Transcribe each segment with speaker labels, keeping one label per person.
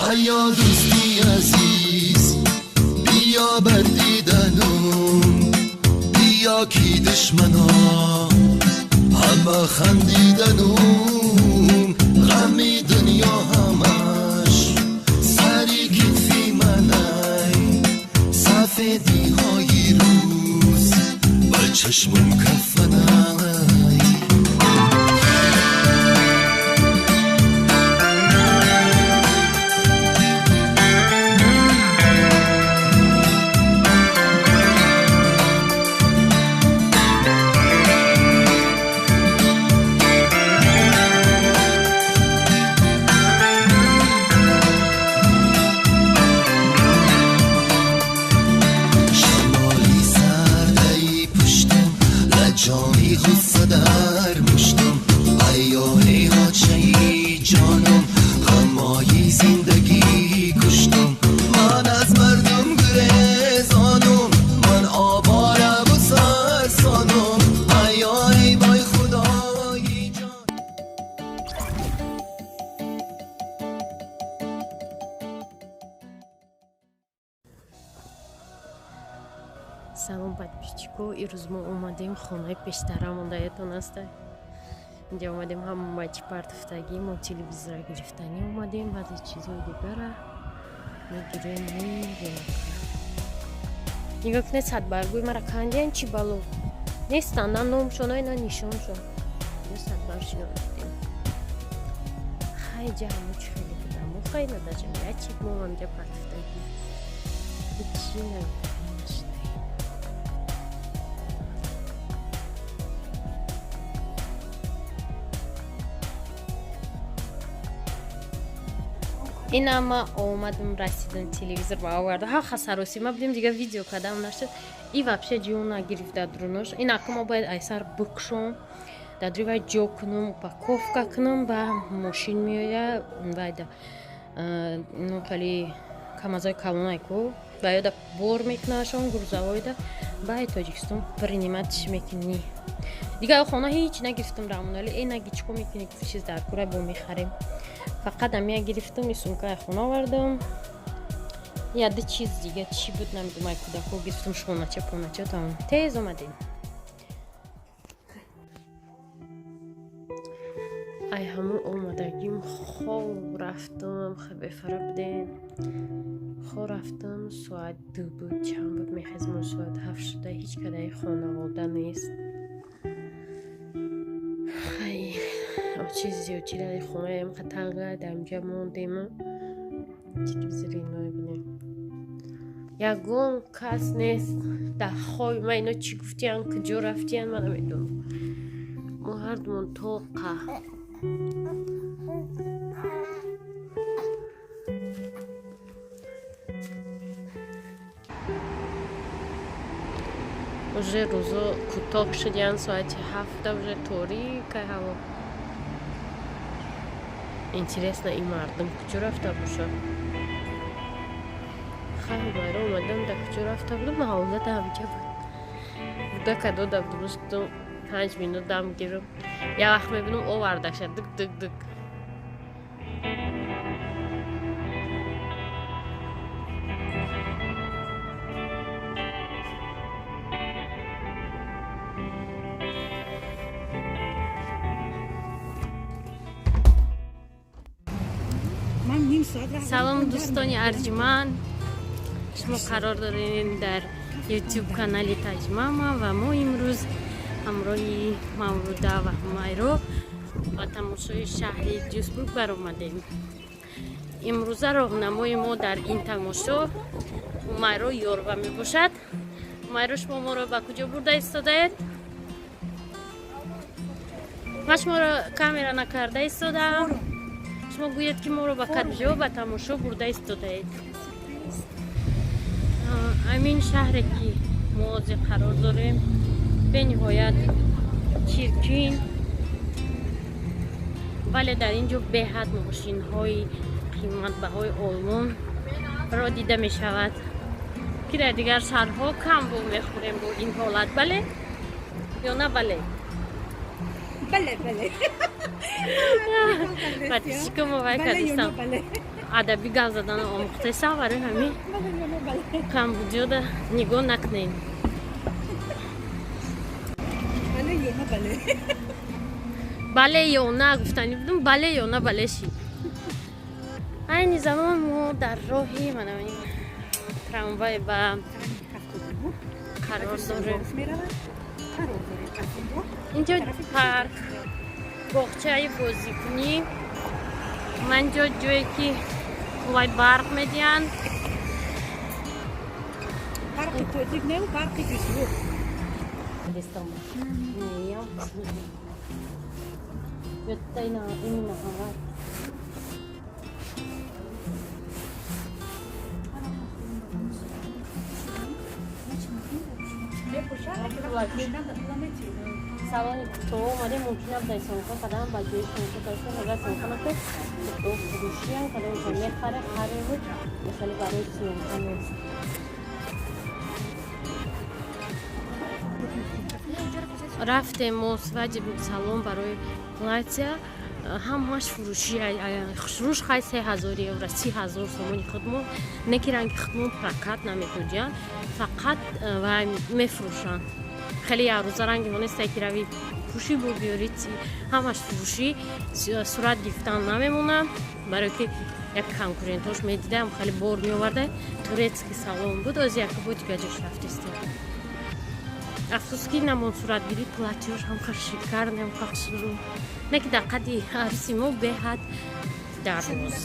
Speaker 1: ایا دوستی عزیز بیا بر دیدنم بیا کی دشمنا همه خندیدنم غمی دنیا همش سری کتفی منای سفیدی های روز بر چشمم کفنای. شمالی سردی پشتم لجامی غصه در مشتم ایا ای آچه‌ای جانم غمای زندگی کشتم من از مردم گریزانم من آواره و سرسانم ایا ای وای خدای جان.
Speaker 2: Салом, подписчико. Ирӯз мо омадем хонаи пештара мондаятон аста. Инҷа омадем, ҳама чӣ партофтагӣ. Мо телевизора гирифтанӣ омадем, баъзе чизҳои дигара мегирем, мерем. Нигоҳ кунед, садбаргӯи мара кандиян, чӣ бало нестанд, на номшон, на нишоншон. Ё садбарг шинонидем. Хай, ҷа ҳамо чӣ хеле будамо, хай надажам як чи мо ҳамҷа партофтагӣ, ҳечи нашуда. Ина ма омадам, расидам, телевизор ба оварда. Ҳа, хасаросима будем, дига видео кардам нашуд. И вообще ҷиё нагирифт дар дурунош. Ин ака мо бояд айсар бикшом, дар дури вай ҷо кунам, упаковка кунам, ба мошин меоя вайда, ну хали камазои калонай ку ба ёда бор мекунашон, грузовойда ба Тоҷикистон приниматьш мекунӣ. Дигар хона ҳеҷ нагирифтам. Рамонали э наги чико мекунӣ? Чиз дар кура бо мехарем. Фақат амия гирифтам, и сумкаи хона овардам, яде чиз дига чӣ буд, намедонам, ай кӯдако гирифтам, шонача, понача, тамом. Тез омадем. Ай ҳамун омадагим хоб рафтам, бефара будем. Хоб рафтам, соат 2 буд, чанд буд, мехезмон, соат 7 шуда, ҳеҷ кадаи хонавода нест. Хай, чиз зиёд дар хонаям қатанга дар инҷа мондем. Телевизори ино бинем, ягон кас нест дар хоби ма. Ино чӣ гуфтиян, куҷо рафтиян, ман намедонам. Мо ҳардумон тоқа. Уже рӯзо кӯтоҳ шудиян, соати 7-та уже торика ҳаво. Интересно, ин мардум куҷо рафта бошад? Хай, ҳумайро омадам, да куҷо рафта будам, маҳалла да ҳамҷа буд. Будака дода будам, гуфтам, 5 минут дам гирам. Як вақт мебинам, овардаша, дык, дык, дык. Салом, дӯстони арҷуманд. Шумо қарор дорем дар Ютуб канали Таҷмама ва мо имрӯз ҳамроҳи Мавлуда ва Ҳумайро ба тамошои шаҳри Дюсбург баромадем. Имрӯза роҳнамои мо дар ин тамошо Ҳумайро Ёрва мебошад. Ҳумайро, шумо моро ба куҷо бурда истодаед? Ман шуморо камера накарда истодаам. Шумо гӯед, ки моро ба куҷо ба тамошо бурда истодаед. Ҳамин шаҳре, ки мо ҳозир қарор дорем, бениҳоят чиркин, вале дар ин ҷо беҳад мошинҳои қиматбаҳои Олмонро дида мешавад, ки дар дигар шаҳрҳо кам бо мехӯрем бо ин ҳолат. Бале ё на бале?
Speaker 3: Бале, бале.
Speaker 2: Подписчико мо вай кардистам. Адаби гап задан омӯхтесам, барои ҳамин камбуҷода нигоҳ накунем. Бале ё на гуфтанӣ будум, бале ё на бале шид. Айни замон мо дар роҳи манамин трамвай ба қарор дорем. Инҷо парк, боғчаи бозикунӣ, манҷо ҷое ки қувваи барқ медиҳанд.
Speaker 3: Барқи тоҷик не, барқи ҷузъу.
Speaker 2: Салони куртоҳо омадем, мумкин набуда съёмка кардам, ба ҷои съёмка кардам, агар съёмка накард, куртоҳо фурӯшиям, кадомшон мехаре, хареву, масали барои съёмка нест. Рафтем мо свадебный салон барои платья, ҳамаш фурӯши, хушрӯш хай 3000 евро, 30 000 сомони худмон, не ки ранги худмон прокат наметоҷиянд, фақат вай мефурӯшанд. Хеле ярӯза ранги мо нестай ки рави пӯшӣ бо биёри, ҳамаш фурӯшӣ, сурат гирифтан намемонад, барое ки як конкурентош медидаам, хеле бор меоварда. Турецкий салон буд, ози яка бо дига ҷош рафтистем. Афсӯс ки намон суратгирӣ, платьёш ҳамқа шикарне, ҳамқа хушрӯ, не ки дар қадди арӯси мо беҳад дароз.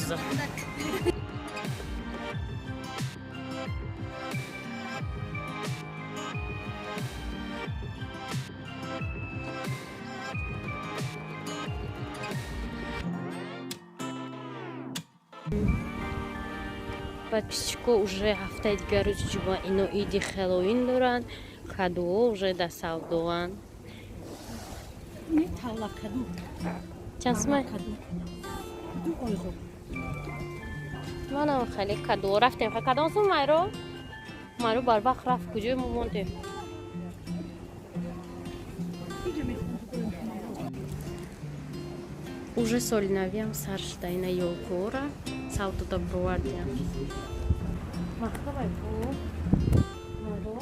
Speaker 2: Подписчико, уже ҳафтаи дигар рӯзи ҷумъа ино иди Хэллоуин доранд, кадуо уже дар савдоанд. Чанд сумай? Манам хеле кадуо рафтем. Кадом сум майро? Майро барвақт рафт, куҷое мо мондем? Уже соли навиам сар шуда, ина ёлкора савдода бировардиям. Махкавай бу майро.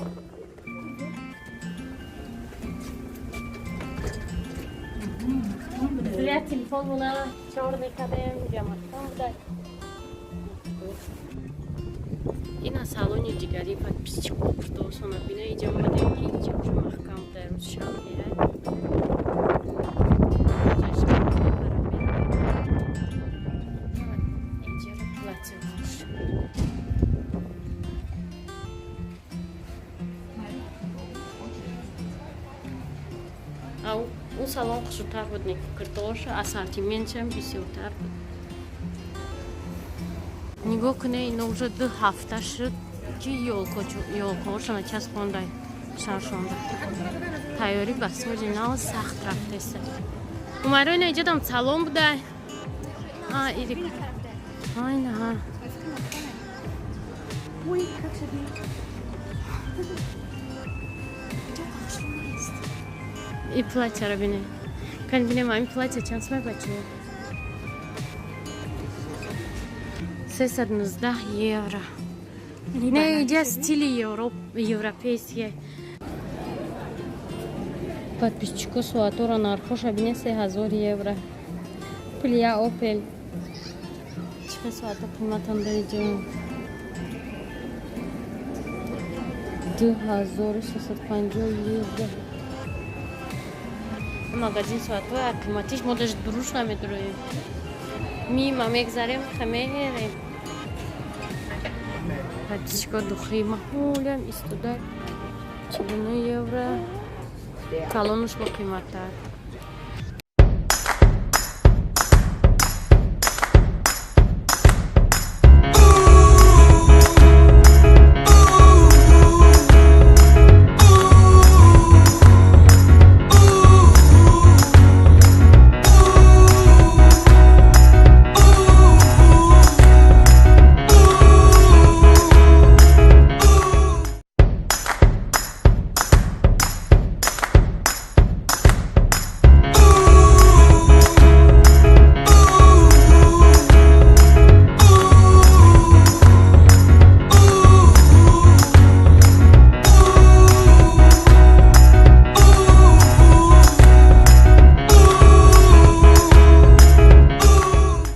Speaker 2: Ля телефонмона чор мекардем, ҷамъаткон буда. Ина салони дигари подписчико, куртоосона бина, иҷа омадем ки иҷа уже маҳкам буда, рӯзи шанбе. Иҷара платьёш. Ау, ӯ салон хушрӯтар буд, не киртооша, ассортиментшам бисёртар буд. Нигоҳ кунед, ино уже 2 ҳафта шуд ки ёлкоошона часпонда шаршонда. Тайёрӣ ба соли нав сахт рафтеста. Умайро, ина иҷодам салон буда. А, ири. Айна, ҳа.
Speaker 3: Ой, как шаби.
Speaker 2: И платьяро бинед. Кани бинем, ами платья чанд сумай, бачаҳо? 319 евро. Не, иҷа стили европейский. Подписчико, соатора нархоша бинед, 3000 евро. Пули я Опел. Чӣ соата қиматан дар иҷо? 2650 евро. Магазин соатҳои қиматиш мо даже дуруш намедуроем. Мима мегзарем, хамерем. Подписчико, духи маҳулям истода 49 евро. Калонуш бо қиматтар.